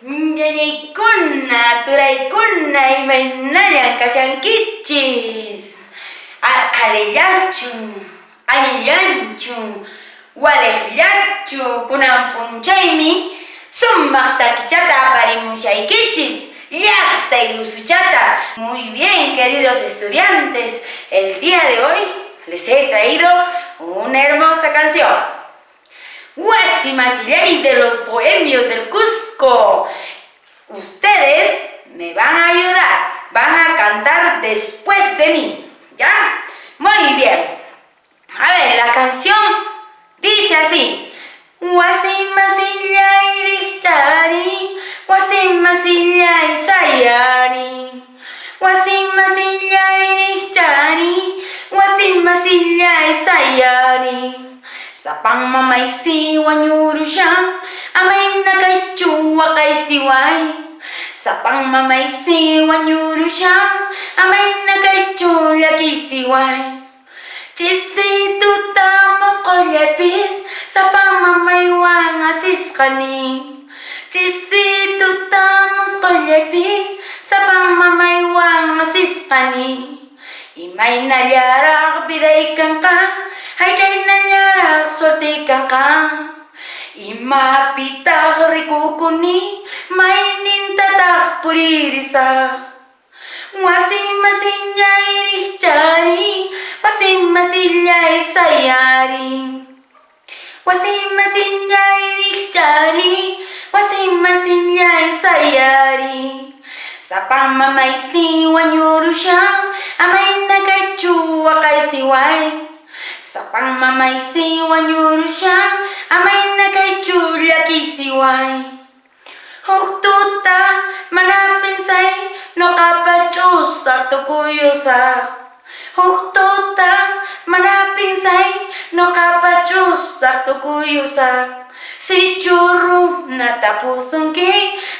Ñañaykuna, turaykuna, imaynallan kashankichis? Qhalillachu, allillanchu, waliqllachu? Kunan p'unchaymi sumaq takichata aparimushaykichis, llaqtay usuchata. Muy bien, queridos estudiantes, el día de hoy les he traído una hermosa canción. Wasi masillay de los bohemios del Cusco. Ustedes me van a ayudar, van a cantar después de mí, ¿ya? Muy bien. A ver, la canción dice así. Wasi masillay rikchari, wasi masillay sayari. Wasi masillay rikchari, wasi masillay sayari. Sapan mamaysi wañurushan, amayna kaychu waqaysiway. Sapan mamaysi wañurushan, amayna kaychu llakiysiway. Chisi tuta mosqoyllapis sapan mamaywan asisqani. Chisi tuta mosqoyllapis sapan mamaywan asisqani. Imaynallaraq viday kanqa, haykaynallaraq suertey kanqa. Imapitaq rikukuni, maynintataq puririsaq. Wasi masillay rikchari, wasi masillay sayari. Wasi masillay rikchari, wasi masillay sayari. Sapan mamaysi wañurushan, amayna kaychu waqaysiway. Sapan mamaysi wañurushan, amayna kaychu llakiysiway. Huk tuta mana pensay noqapa ch'usaq tukuyusaq. Huk tuta mana pensay noqapa ch'usaq tukuyusaq. Sichu runa tapusunki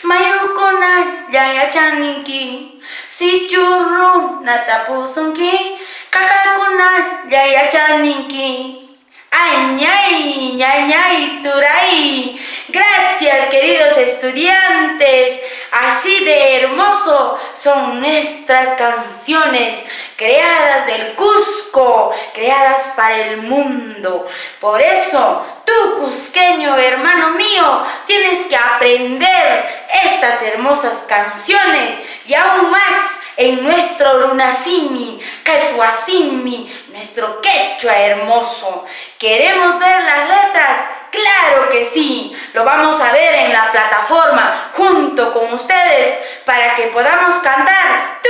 mayukunalla yachaninki. Sichu runa tapusunki qaqakunalla yachaninki. Añay, ñañay, turay. Gracias, queridos estudiantes. Así de hermoso son nuestras canciones creadas del Cusco, creadas para el mundo. Por eso, tú, cusqueño hermano mío, tienes que aprender estas hermosas canciones y aún más en nuestro runasimi, qheswasimi, nuestro quechua hermoso. ¿Queremos ver las letras? Claro que sí, lo vamos a ver en la plataforma junto con ustedes para que podamos cantar tú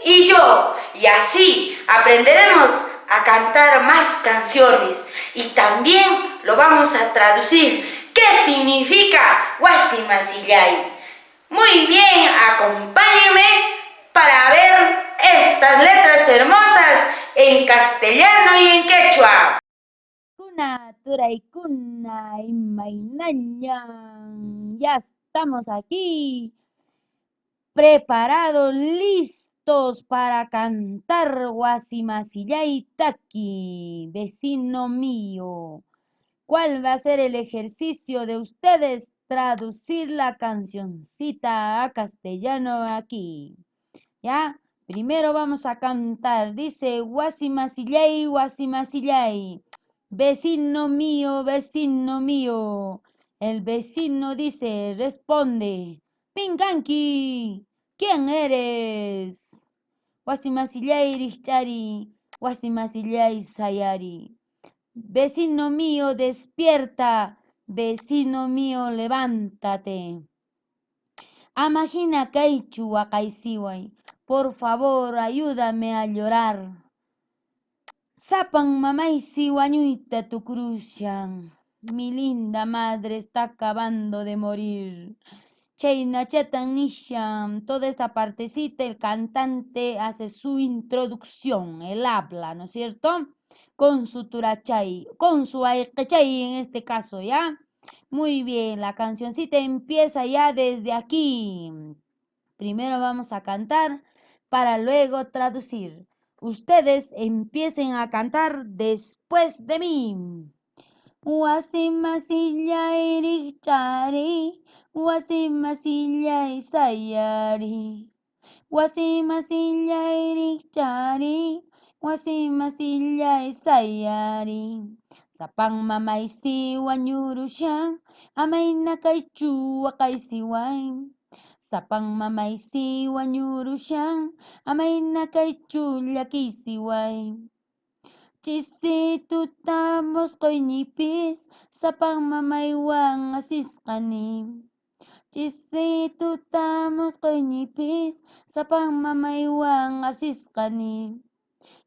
y yo. Y así aprenderemos a cantar más canciones y también lo vamos a traducir. ¿Qué significa Wasimasillay? Muy bien, acompáñenme para ver estas letras hermosas en castellano y en quechua. Kuna, turaykuna, imaynallan. Ya estamos aquí, preparados, listos para cantar Wasimasillay Taki, vecino mío. ¿Cuál va a ser el ejercicio de ustedes? Traducir la cancioncita a castellano aquí. ¿Ya? Primero vamos a cantar. Dice, Wasimasillay, Wasimasillay. Vecino mío, vecino mío. El vecino dice, responde, Pinkanki, ¿quién eres? Wasimasillay rikchari, wasimasillay sayari. Vecino mío, despierta, vecino mío, levántate. Ama hina kaychu waqaysiway, por favor, ayúdame a llorar. Sapan mamaysi wañuyta tukurushan. Mi linda madre está acabando de morir. Chaynachatan nishan, toda esta partecita el cantante hace su introducción, él habla, ¿no es cierto? Con su turachay, con su ayqichay en este caso, ¿ya? Muy bien, la cancioncita empieza ya desde aquí. Primero vamos a cantar para luego traducir. Ustedes empiecen a cantar después de mí. Wasimasillay rikchari, Wasimasillay sayariy. Wasimasillay rikchariy. Wasimasillay sayariy. Sapan mamaysi wañurushan, amayna kaychu waqaysiway. Sapan mamaysi wañurushan, amayna kaychu llakiysiway. Ch'isi tuta musquyniypis sapan mamaywan asisqani. Ch'isi tuta musquyniypis sapan mamaywan asisqani.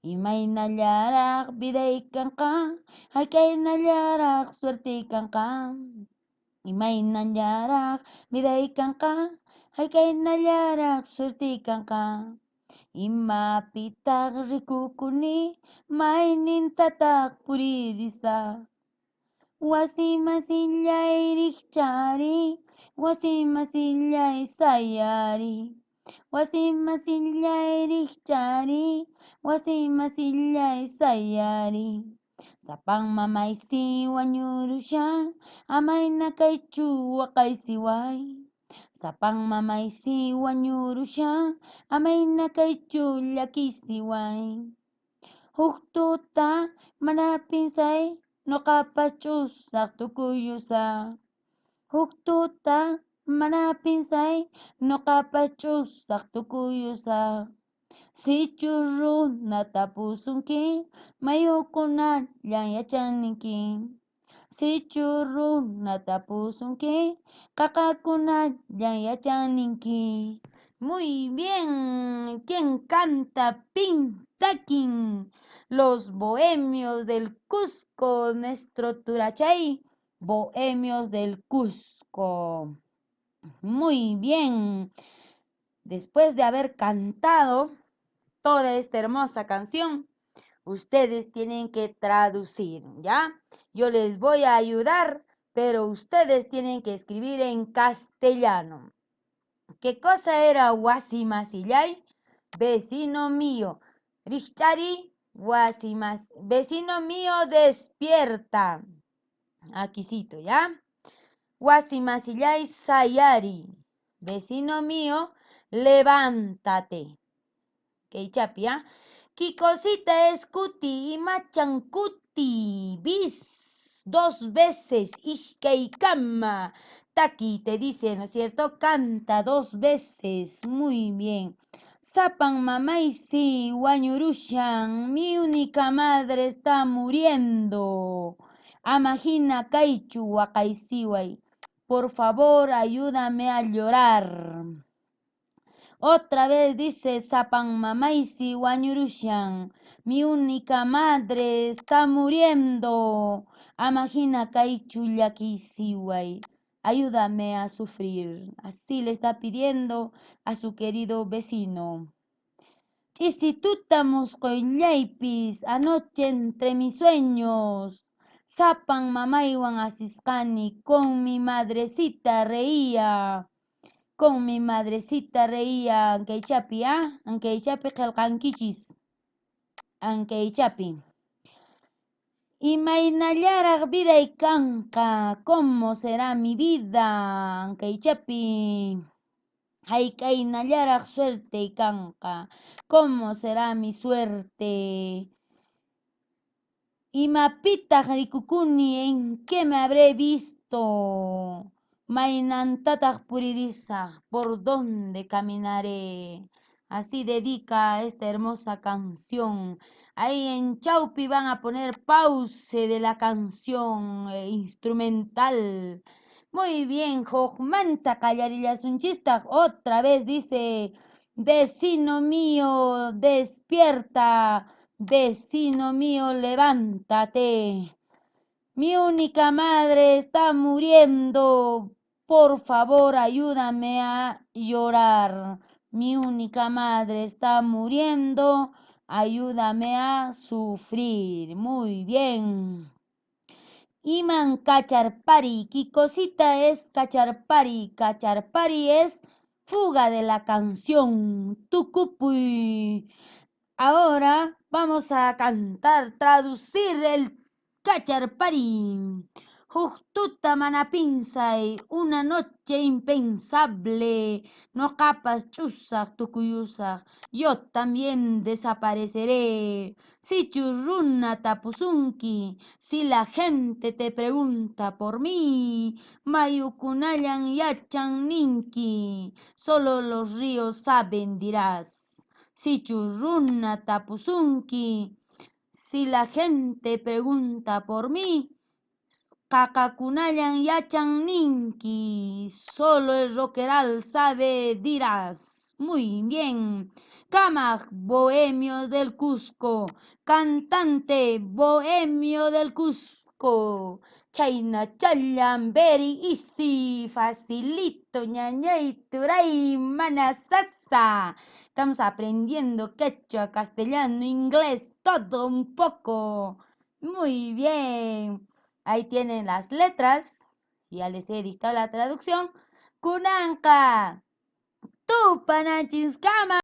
Imaynallaraq viday kanqa, hayk'aynallaraq suertey kanqa. Imaynallaraq viday kanqa, hayk'aynallaraq suertey kanqa. Imapitaq rikukuni, maynintataq puririsaq. Wasimasillay rikchariy, wasimasillay sayariy. Wasimasillay rikchariy, wasimasillay sayariy. Sapan mamaysi wañurushan, amayna kaychu waqaysiway. Sapan mamaysi wañurushan, amayna kaychu llakiysiway. Huk tuta mana pinsay, ñuqapas ch'usaq tukuyusaq. Huk tuta mana pinsay, ñuqapas ch'usaq tukuyusaq. Sichus runa tapusunki, mayukunallan yachanninki. Sichus runa tapusunki, qaqakunallan yachanninki. Muy bien, ¿quién canta? Pin takin. Los bohemios del Cusco, nuestro Turachay, bohemios del Cusco. Muy bien. Después de haber cantado toda esta hermosa canción, ustedes tienen que traducir, ¿ya? Yo les voy a ayudar, pero ustedes tienen que escribir en castellano. ¿Qué cosa era wasimasillay? Vecino mío. Rikchariy, wasimas, vecino mío, despierta. Aquicito, ¿ya? Wasimasillay sayariy. Vecino mío, levántate. Kaychapi, ¿ya? ¿Qué cosita es kuti? Imachan kuti. Bis, dos veces. Ishkaykama. Taki te dice, ¿no es cierto? Canta dos veces. Muy bien. Sapan mamaysi wañurushan. Mi única madre está muriendo. Amahina kaychu waqaysiway. Por favor, ayúdame a llorar. Otra vez dice Sapan mamaysi wañurushan. Mi única madre está muriendo. Amahina kaychu llakiysiway. Ayúdame a sufrir. Así le está pidiendo a su querido vecino. Ch'isi tuta musquyllaypis anoche entre mis sueños. Sapan mamaywan asisqani, con mi madrecita reía. Con mi madrecita reía. Ankaychapi, ¿ah? Ankaychapi qillqankichis. Ankaychapi. Imaynallaraq viday kanqa, ¿cómo será mi vida? Ankaychapi. Hayk'aynallaraq suerte kanqa, ¿cómo será mi suerte? Imapitaq rikukuni, ¿en qué me habré visto? Maynintataq puririsaq, ¿por dónde caminaré? Así dedica esta hermosa canción. Ahí en Chaupi van a poner pause de la canción instrumental. Muy bien, Hukmanta qallarillasunchistaq. Otra vez dice, vecino mío, despierta. Vecino mío, levántate. Mi única madre está muriendo. Por favor, ayúdame a llorar. Mi única madre está muriendo. Ayúdame a sufrir. Muy bien. Iman kacharpariy. ¿Qué cosita es kacharpariy? Kacharpariy es fuga de la canción. Tukupuy. Ahora vamos a cantar, traducir el kacharpariy. Huk tuta mana pinsay, una noche impensable, noqapas ch'usaq tukuyusaq, yo también desapareceré. Sichus runa tapusunki, si la gente te pregunta por mí, mayukunallan yachan ninki, solo los ríos saben dirás. Sichus runa tapusunki, si la gente pregunta por mí, qaqakunallan yachan ninki, solo el roqueral sabe dirás. Muy bien. Kamaq, Bohemios del Cusco. Cantante, Bohemio del Cusco. Chhaynachallan, very easy, facilito, ñañay, turay, mana sasa. Estamos aprendiendo quechua, castellano, inglés, todo un poco. Muy bien. Ahí tienen las letras. Ya les he dictado la traducción. Kunanqa, tupananchiskama.